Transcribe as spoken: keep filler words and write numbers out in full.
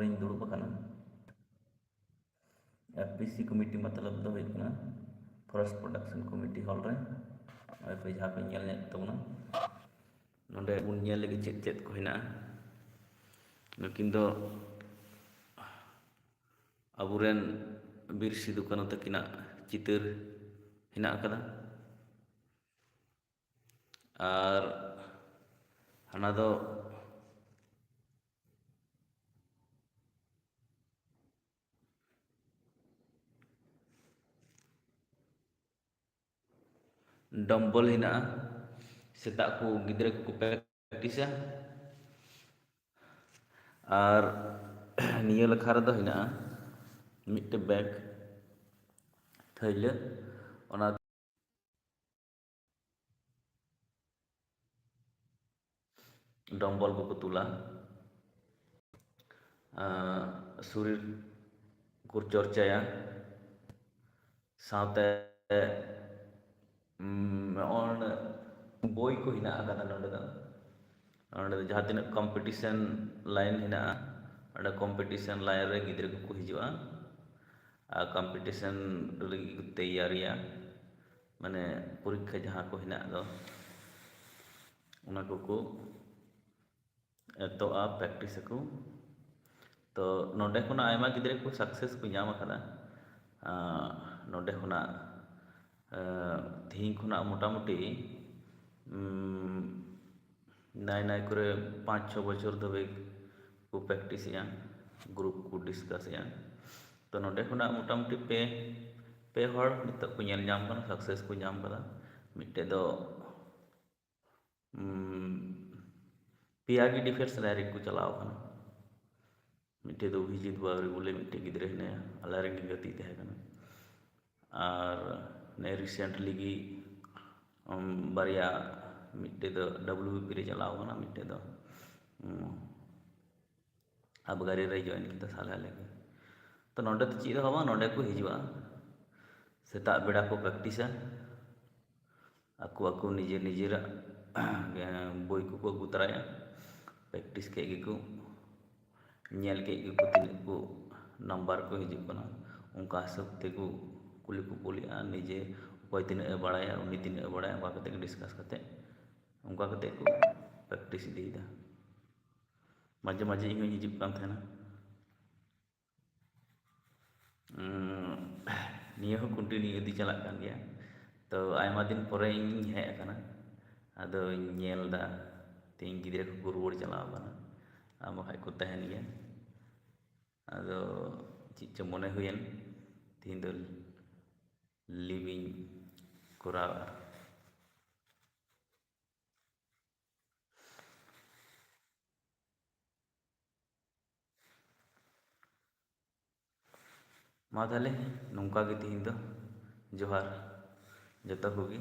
ᱨᱤᱧ ᱫᱩᱲᱩᱵ ᱟᱠᱟᱱᱟ᱾ ᱮᱯᱷ ᱯᱤ ᱥᱤ ᱠᱚᱢᱤᱴᱤ ᱢᱚᱛᱞᱚᱵ ᱫᱚ ᱦᱩᱭᱩᱜ ᱠᱟᱱᱟ Forest Protection Committee ᱦᱚᱞ ᱨᱮ᱾ ᱱᱚᱜᱼᱚᱭ ᱯᱮ ᱡᱟᱦᱟᱸ ᱯᱮ ᱧᱮᱞ ᱧᱮᱫ ᱛᱟᱵᱚᱱᱟ, ᱱᱚᱰᱮ ᱵᱚᱱ ᱧᱮᱞ ᱞᱮᱜᱮ ᱪᱮᱫ ᱪᱮᱫ ᱠᱚ ᱦᱮᱱᱟᱜᱼᱟ᱾ ᱱᱩᱠᱤᱱ ᱫᱚ ᱟᱵᱚᱨᱮᱱ ᱵᱤᱨ ᱥᱤᱫᱩ ᱠᱟᱹᱱᱦᱩ ᱛᱟᱹᱠᱤᱱᱟᱜ ᱪᱤᱛᱟᱹᱨ ᱦᱮᱱᱟᱜ ᱟᱠᱟᱫᱟ᱾ ᱟᱨ ᱦᱟᱱᱟ ᱫᱚ ᱰᱚᱢᱵᱚᱞ ᱦᱮᱱᱟᱜᱼᱟ, ᱥᱮᱛᱟᱜ ᱠᱚ ᱜᱤᱫᱽᱨᱟᱹ ᱠᱚᱠᱚ ᱯᱨᱮᱠᱴᱤᱥᱟ᱾ ᱟᱨ ᱱᱤᱭᱟᱹ ᱞᱮᱠᱷᱟ ᱨᱮᱫᱚ ᱦᱮᱱᱟᱜᱼᱟ ᱢᱤᱫᱴᱮᱱ ᱵᱮᱜᱽ, ᱛᱷᱟᱹᱭᱞᱟᱹ, ᱚᱱᱟ ᱰᱚᱢᱵᱚᱞ ᱠᱚᱠᱚ ᱛᱩᱞᱟ, ᱟᱨ ᱥᱚᱨᱤᱨ ᱠᱚ ᱪᱚᱨᱪᱟᱭᱟ᱾ ᱥᱟᱶᱛᱮ, ᱩᱢ, ᱱᱚᱜᱼᱚᱭ ᱵᱳᱭ ᱠᱚ ᱦᱮᱱᱟᱜ ᱟᱠᱟᱫᱟ ᱱᱚᱰᱮ ᱫᱚ᱾ ᱱᱚᱰᱮ ᱫᱚ ᱡᱟᱦᱟᱸ ᱛᱤᱱᱟᱹᱜ ᱠᱚᱢᱯᱤᱴᱤᱥᱮᱱ ᱞᱟᱭᱤᱱ ᱦᱮᱱᱟᱜᱼᱟ, ᱚᱸᱰᱮ ᱠᱚᱢᱯᱤᱴᱤᱥᱮᱱ ᱞᱟᱭᱤᱱ ᱨᱮ ᱜᱤᱫᱽᱨᱟᱹ ᱠᱚᱠᱚ ᱦᱤᱡᱩᱜᱼᱟ ᱟᱨ ᱠᱚᱢᱯᱤᱴᱤᱥᱮᱱ ᱞᱟᱹᱜᱤᱫ ᱠᱚ ᱛᱮᱭᱟᱨᱤᱭᱟ᱾ ᱢᱟᱱᱮ ᱯᱚᱨᱤᱠᱠᱷᱟ ᱡᱟᱦᱟᱸ ᱠᱚ ᱦᱮᱱᱟᱜ ᱫᱚ, ᱚᱱᱟ ᱠᱚᱠᱚ ᱮᱛᱚᱜᱼᱟ, ᱯᱨᱮᱠᱴᱤᱥ ᱟᱠᱚ᱾ ᱛᱚ ᱱᱚᱰᱮ ᱠᱷᱚᱱᱟᱜ ᱟᱭᱢᱟ ᱜᱤᱫᱽᱨᱟᱹ ᱠᱚ ᱥᱟᱠᱥᱮᱥ ᱠᱚ ᱧᱟᱢ ᱟᱠᱟᱫᱟ᱾ ᱟᱸ, ᱱᱚᱰᱮ ᱠᱷᱚᱱᱟᱜ, ᱟᱸ, ᱛᱮᱦᱮᱧ ᱠᱷᱚᱱᱟᱜ ᱢᱚᱴᱟᱢᱩᱴᱤ, ᱩᱢ, ᱱᱟᱭ ᱱᱟᱭ ᱠᱚᱨᱮ ᱯᱟᱸᱪ ᱪᱷᱚ ᱵᱚᱪᱷᱚᱨ ᱫᱷᱟᱹᱵᱤᱡ ᱠᱚ ᱯᱨᱮᱠᱴᱤᱥᱮᱜᱼᱟ, ᱜᱨᱩᱯ ᱠᱚ ᱰᱤᱥᱠᱟᱥᱮᱜᱼᱟ᱾ ᱛᱚ ᱱᱚᱰᱮ ᱠᱷᱚᱱᱟᱜ ᱢᱚᱴᱟᱢᱩᱴᱤ ᱯᱮ, ᱯᱮ ᱦᱚᱲ ᱱᱤᱛᱚᱜ ᱠᱚ ᱧᱮᱞ ᱧᱟᱢ ᱠᱟᱱᱟ, ᱥᱟᱠᱥᱮᱥ ᱠᱚ ᱧᱟᱢ ᱠᱟᱫᱟ᱾ ᱢᱤᱫᱴᱮᱡ ᱫᱚ, ᱩᱢ, ᱯᱮᱭᱟ ᱜᱮ ᱰᱤᱯᱷᱮᱱᱥ ᱞᱟᱭᱤᱱ ᱨᱮᱠᱚ ᱪᱟᱞᱟᱣ ᱠᱟᱱᱟ᱾ ᱢᱤᱫᱴᱮᱡ ᱫᱚ ᱚᱵᱷᱤᱡᱤᱛ ᱵᱟᱣᱨᱤ ᱵᱚᱞᱮ ᱢᱤᱫᱴᱮᱡ ᱜᱤᱫᱽᱨᱟᱹ ᱦᱮᱱᱟᱭᱟ, ᱟᱞᱮ ᱨᱮᱱ ᱜᱮ ᱜᱟᱛᱮ ᱛᱟᱦᱮᱸ ᱠᱟᱱᱟ᱾ ᱟᱨ ᱱᱮ ᱨᱤᱥᱮᱱᱴᱞᱤ ᱜᱮ, ᱩᱢ, ᱵᱟᱨᱭᱟ, ᱢᱤᱫᱴᱮᱡ ᱫᱚ ᱰᱟᱵᱞᱤᱭᱩ ᱵᱤ ᱯᱤ ᱨᱮ ᱪᱟᱞᱟᱣ ᱠᱟᱱᱟ, ᱢᱤᱫᱴᱮᱡ ᱫᱚ, ᱩᱢ, ᱟᱵᱜᱟᱨᱤ ᱨᱮ ᱡᱚᱭᱮᱱ ᱠᱮᱫᱟ ᱥᱟᱞ ᱦᱟᱞᱮ ᱜᱮ᱾ ᱛᱚ ᱱᱚᱰᱮ ᱫᱚ ᱪᱮᱫ ᱦᱚᱸ ᱵᱟᱝ, ᱱᱚᱰᱮ ᱠᱚ ᱦᱤᱡᱩᱜᱼᱟ, ᱥᱮᱛᱟᱜ ᱵᱮᱲᱟ ᱠᱚ ᱯᱨᱮᱠᱴᱤᱥᱟ, ᱟᱠᱚ ᱟᱠᱚ ᱱᱤᱡᱮᱨ ᱱᱤᱡᱮᱨᱟᱜ ᱵᱳᱭ ᱠᱚᱠᱚ ᱟᱹᱜᱩ ᱛᱚᱨᱟᱭᱟ, ᱯᱨᱮᱠᱴᱤᱥ ᱠᱮᱫ ᱜᱮᱠᱚ᱾ ᱧᱮᱞ ᱠᱮᱫ ᱜᱮᱠᱚ ᱛᱤᱱᱟᱹᱜ ᱠᱚ ᱱᱟᱢᱵᱟᱨ ᱠᱚ ᱦᱤᱡᱩᱜ ᱠᱟᱱᱟ, ᱚᱱᱠᱟ ᱦᱤᱥᱟᱹᱵ ᱛᱮᱠᱚ ᱠᱩᱞᱤ ᱠᱚ ᱠᱩᱞᱤᱜᱼᱟ, ᱱᱤᱡᱮ ᱚᱠᱚᱭ ᱛᱤᱱᱟᱹᱜ ᱮ ᱵᱟᱲᱟᱭᱟ, ᱩᱱᱤ ᱛᱤᱱᱟᱹᱜ ᱮ ᱵᱟᱲᱟᱭᱟ, ᱚᱱᱠᱟ ᱠᱟᱛᱮ ᱜᱮ ᱰᱤᱥᱠᱟᱥ ᱠᱟᱛᱮ ᱚᱱᱠᱟ ᱠᱟᱛᱮ ᱠᱚ ᱯᱨᱮᱠᱴᱤᱥ ᱤᱫᱤᱭᱮᱫᱟ᱾ ᱢᱟᱡᱷᱮ ᱢᱟᱡᱷᱮ ᱤᱧ ᱦᱚᱸᱧ ᱦᱤᱡᱩᱜ ᱠᱟᱱ ᱛᱟᱦᱮᱱᱟ᱾ ᱩᱸ, ᱱᱤᱭᱟᱹ ᱦᱚᱸ ᱠᱚᱱᱴᱤᱱᱤᱭᱩ ᱤᱫᱤ ᱪᱟᱞᱟᱜ ᱠᱟᱱ ᱜᱮᱭᱟ᱾ ᱛᱚ, ᱟᱭᱢᱟ ᱫᱤᱱ ᱯᱚᱨᱮ ᱤᱧ ᱦᱮᱡ ᱟᱠᱟᱱᱟ, ᱟᱫᱚᱧ ᱧᱮᱞ ᱮᱫᱟ ᱛᱮᱦᱮᱧ ᱜᱤᱫᱽᱨᱟᱹ ᱠᱚᱠᱚ ᱨᱩᱣᱟᱹᱲ ᱪᱟᱞᱟᱣ ᱟᱠᱟᱱᱟ, ᱟᱨ ᱵᱟᱠᱷᱟᱡ ᱠᱚ ᱛᱟᱦᱮᱱ ᱜᱮᱭᱟ᱾ ᱟᱫᱚ ᱪᱮᱫ ᱪᱚ ᱢᱚᱱᱮ ᱦᱩᱭᱮᱱ, ᱛᱮᱦᱮᱧ ᱫᱚ ᱞᱤᱵᱷ ᱤᱧ ᱠᱚᱨᱟᱣᱟ᱾ ᱢᱟ ᱛᱟᱦᱞᱮ ᱱᱚᱝᱠᱟ ᱜᱮ ᱛᱮᱦᱮᱧ ᱫᱚ᱾ ᱡᱚᱦᱟᱨ ᱡᱚᱛᱚ ᱠᱚᱜᱮ᱾